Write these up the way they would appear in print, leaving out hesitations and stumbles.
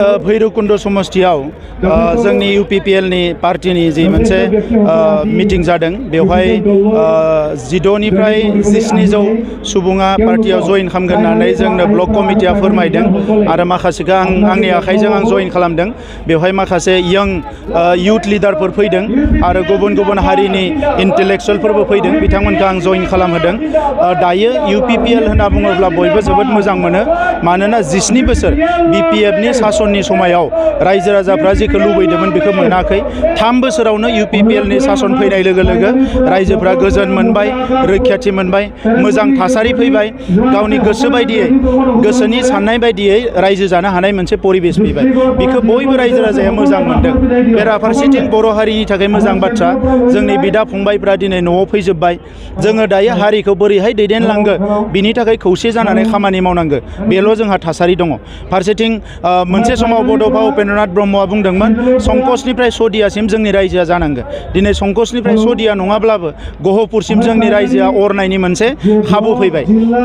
भैरबकुंड समस्थियाव जोंनि UPPL नि पार्टीनि जि मोनसे मिटिं जादों बेवहाय 12 निफ्राय 1700 सुबुङा पार्टीयाव जइन खालामगोन होननानै जोंनो ब्लक कमिटिया फोरमायदों आरो माखासेखौ आंनि आखाइजों आं जइन खालामदों। बेवहाय माखासे यंग युथ लिडारफोर फैदों आरो गुबुन गुबुन हारिनि इन्टेलेक्चुवेलफोरबो फैदों, बिथांमोनखौ आं जइन खालामहोदों। दायो UPPL होनना बुङोब्ला बयबो जोबोद मोजां मोनो, मानोना 17 बोसोर BPF नि सासननि समायाव रायजो राजाफ्रा जेखौ लुबैदोंमोन बेखौ मोनाखै। 3 बोसोरावनो UPPL नि सासन फैनाय लोगो लोगो रायजोफ्रा गोजोन मोनबाय, रैखाथि मोनबाय, मोजां थासारि फैबाय, गावनि गोसो बायदियै गोसोनि साननाय बायदियै रायजो जानो हानाय मोनसे परिबेस फैबाय। बेखौ बयबो रायजो राजाया मोजां मोनदों। बेराफारसेथिं बर' हारिनि थाखाय मोजां बाथ्रा, जोंनि बिदा फंबायफ्रा दिनै न'आव फैजोब्बाय। जोङो दायो हारिखौ बोरैहाय दैदेनलांगो बिनि थाखाय खौसे जानानै खामानि मावनांगो, बेल' जोंहा थासारि दङ। फारसेथिं मोनसे समाव बड'फा उपेन्द्रनाथ ब्रह्मआ बुंदोंमोन संकसनिफ्राय सदियासिम जोंनि रायजोआ जानांगो। दिनै संकसनिफ्राय सदिया नङाब्लाबो गहपुरसिम जोंनि रायजोआ अरनायनि मोनसे खाबु फैबाय।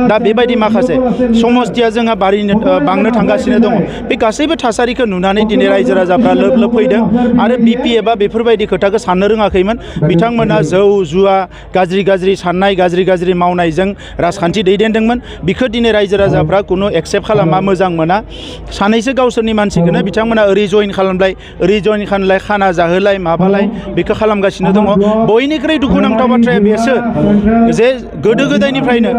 दा बेबायदि माखासे समस्थिया जोंहा बांनो थांगासिनो दङ। बे गासैबो थासारिखौ नुनानै दिनै रायजो राजाफ्रा लोब लोब फैदों आरो BPF आ बेफोरबायदि खोथाखौ साननो रोङाखैमोन। बिथांमोना जौ जुवा गाज्रि गाज्रि साननाय, गाज्रि गाज्रि मावनायजों राजखान्थि दैदेनदोंमोन। बिखौ दिनै रायजो राजाफ्रा खुनु एक्सेप्ट खालामा, मोजां मोना। सानैसो गावसोरनि मानसिखौनो बिथांमोना ओरै जइन खालामलाय, ओरै जइन खालामलाय, खाना जाहोलाय माबालाय बेखौ खालामगासिनो दङ। बयनिख्रुइ दुखुनांथाव बाथ्राया बेसो जे गोदो गोदायनिफ्रायनो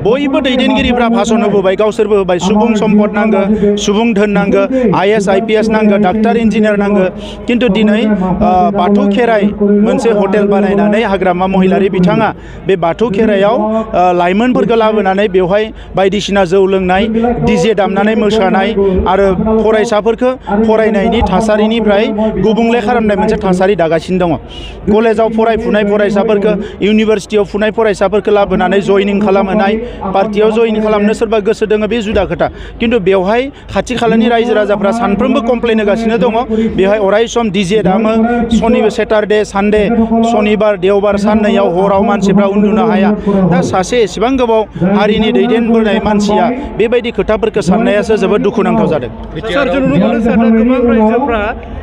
बयबो दैदेनगिरिफ्रा भाषण होबोबाय, गावसोरबो होबाय, सुबुं सम्पद नांगो, सुबुं धोन नांगो, IAS IPS नांगो, डाक्टार इन्जिनियार नांगो। खिन्थु दिनै बाथौ खेराइ मोनसे हटेल बानायनानै हाग्रामा महिलारि बिथाङा बे बाथौ खेराइयाव लाइमोनफोरखौ लाबोनानै बेवहाय बायदिसिना जौ लोंनाय, DJ दामनानै मोसानाय आरो फरायसाफोरखौ फरायनायनि थासारिनिफ्राय गुबुंले खालामनाय मोनसे थासारि दागासिनो दङ। कलेजाव फरायफुनाय फरायसाफोरखौ, इउनिभारसिटियाव फुनाय फरायसाफोरखौ लाबोनानै जइनिं खालामहोनाय, पार्टियाव जइन खालामनो सोरबा गोसो दोङो बे जुदा खोथा। खिन्थु बेवहाय खाथि खालानि रायजो राजाफ्रा सानफ्रोमबो कमप्लेन होगासिनो दङ। बेवहाय अराय सम DJ दामो, सेटारडे सानडे, सनिबार देवबार साननैयाव हराव मानसिफ्रा उन्दुनो हाया। दा सासे एसेबां गोबाव हारिनि दैदेनबोनाय मानसिया बेबायदि खोथाफोरखौ साननायासो जोबोद दुखुनांथाव जादों। सार जों नुनो मोनो सार गोबां रायजोफ्रा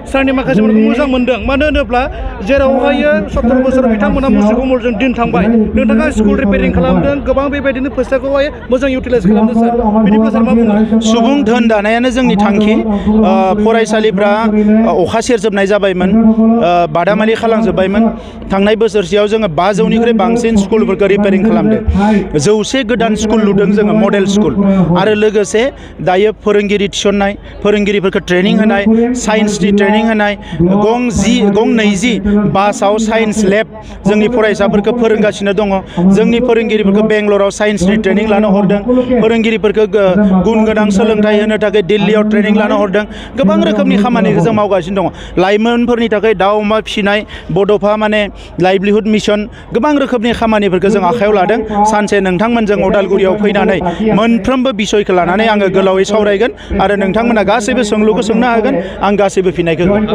सारनि माखासेफोरखौ मोजां मोनदों, मानो होनोब्ला जेरावहाय 17 बोसोर बिथांमोना मुसुगुमुरजों दिन थांबाय, नोंथाङा स्कुल रिपेयारिं खालामदों, गोबां बेबायदिनो फैसाखौहाय मोजां इउटिलाइज खालामदों सार। बिनिफ्राय सार मा बुङो? सुबुं धोन दानायानो जोंनि थांखि। फरायसालिफ्रा अखा सेरजोबनाय जाबायमोन, बादामालि खालामजोब्बायमोन। थांनाय बोसोरसेयाव जोङो 500निख्रुइ बांसिन स्कुलफोरखौ रिपेयारिं खालामदों। 100 गोदान स्कुल लुदों जोङो, मडेल स्कुल। आरो लोगोसे दायो फोरोंगिरि थिसननाय, फोरोंगिरिफोरखौ ट्रेनिं होनाय, साइन्सनि ट्रेनिं होनाय, गं 20 बासाव साइन्स लेब जोंनि फरायसाफोरखौ फोरोंगासिनो दङ। जोंनि फोरोंगिरिफोरखौ बेंगलराव साइन्सनि ट्रेनिं लानो हरदों, फोरोंगिरिफोरखौ गुन गोनां सोलोंथाइ होनो थाखाय दिल्लीयाव ट्रेनिं लानो हरदों। गोबां रोखोमनि खामानिखौ जों मावगासिनो दङ। लाइमोनफोरनि थाखाय दाउ अमा फिसिनाय, बड'फा लाइभलिहुड मिशन, गोबां रोखोमनि खामानिफोरखौ जों आखायाव लादों। सानसे नोंथांमोनजों अदालगुरियाव फैनानै मोनफ्रोमबो बिसयखौ लानानै आङो गोलावै सावरायगोन आरो नोंथांमोना गासैबो सोंलुखौ सोंनो हागोन, आं गासैबो फिननायखौ होगोन।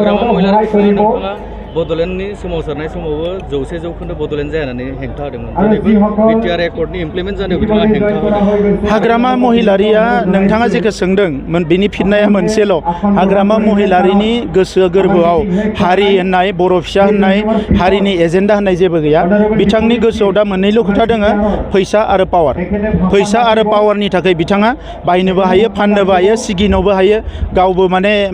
बड'लेण्डनि सोमावसारनाय समावबो 100% बड'लेण्ड जाया होननानै हेंथा होदोंमोन। BTR एकर्डनि इमप्लिमेन्ट जानायाव बिथाङा हेंथा होदों। हाग्रामा महिलारिया नोंथाङा जेखौ सोंदों बिनि फिननाया मोनसेल'। हाग्रामा महिलारिनि गोसो गोरबोआव हारि होननाय, बर' फिसा होननाय, हारिनि एजेन्डा होननाय जेबो गैया। बिथांनि गोसोआव दा मोननैल' खोथा दोङो, फैसा आरो पावार। फैसा आरो पावारनि थाखाय बिथाङा बायनोबो हायो, फाननोबो हायो, सिगिनोबो हायो, गावबो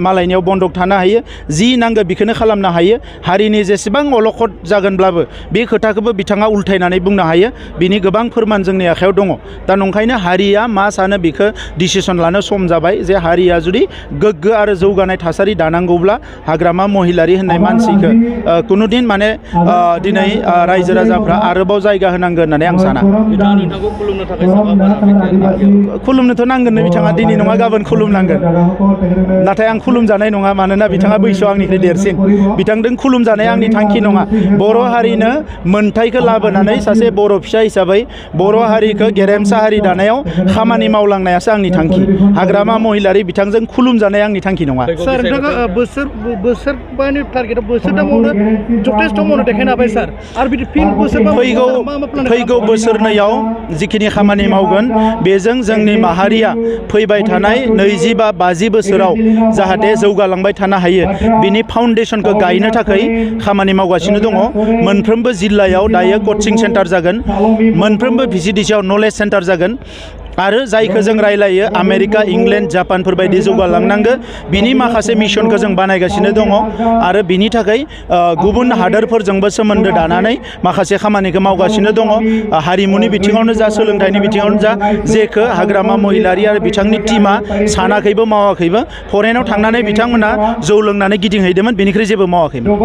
मालायनियाव बन्दक थानो हायो, जि नांगौ बेखौनो खालामनो हायो। हारिनि जेसेबां अलखद जागोनब्लाबो बे खोथाखौबो बिथाङा उल्थायनानै बुंनो हायो। बिनि गोबां फोरमान जोंनि आखायाव दङ। दा नंखायनो हारिया मा सानो बेखौ डिसिसन लानो सम जाबाय जे हारिया जुदि गोग्गो आरो जौगानाय थासारि दानांगौब्ला हाग्रामा महिलारि होननाय मानसिखौ कुनुदिन दिनै रायजो राजाफ्रा आरोबाव जायगा होनांगोन होननानै आं साना। खुलुमनोथ' नांगोननो, बिथाङा दिनै नङा गाबोन खुलुमनांगोन। नाथाय आं खुलुमजानाय नङा, मानोना बिथाङा बैसोआव आंनिख्रुइ देरसिन। बिथांजों खुलुमजानाय आंनि थांखि नङा बर' हारिनो मोनथायखौ लाबोनानै सासे बर' फिसा हिसाबै बर' हारिखौ गेरेमसा हारि दानायाव खामानि मावलांनायासो आंनि थांखि हाग्रामा महिलारि बिथांजों खुलुमजानाय आंनि थांखि नङा सार नोंथाङा बोसोरबानि टारगेटआव बोसोरथामावनो जथेस्थ' मावनो देखायनो हाबाय सार आरो बिदि फिन बोसोरबा फैगौ बोसोरनैयाव जिखिनि खामानि मावगोन बेजों जोंनि माहारिया फैबाय थानाय 20 बा 50 बोसोराव जाहाथे जौगालांबाय थानो हायो बिनि फाउन्डेसनखौ गायनो थाखाय खामानि मावगासिनो दङ मोनफ्रोमबो जिल्लायाव दायो कचिं सेन्टार जागोन मोनफ्रोमबो VCDCआव नलेज सेन्टार जागोन आरो जायखौ जों रायलायो आमेरिका इंलेन्ड जापानफोर बायदि जौगालांनांगौ बिनि माखासे मिशनखौ जों बानायगासिनो दङ आरो बिनि थाखाय गुबुन हादोरफोरजोंबो सोमोन्दो दानानै माखासे खामानिखौ मावगासिनो दङ हारिमुनि बिथिङावनो जा सोलोंथाइनि बिथिङावनो जा जेखौ हाग्रामा महिलारि आरो बिथांनि टीमा सानाखैबो मावाखैबो फरेनाव थांनानै बिथांमोना जौ लोंनानै गिदिंहैदोंमोन बेनिख्रुइ जेबो मावाखैमोन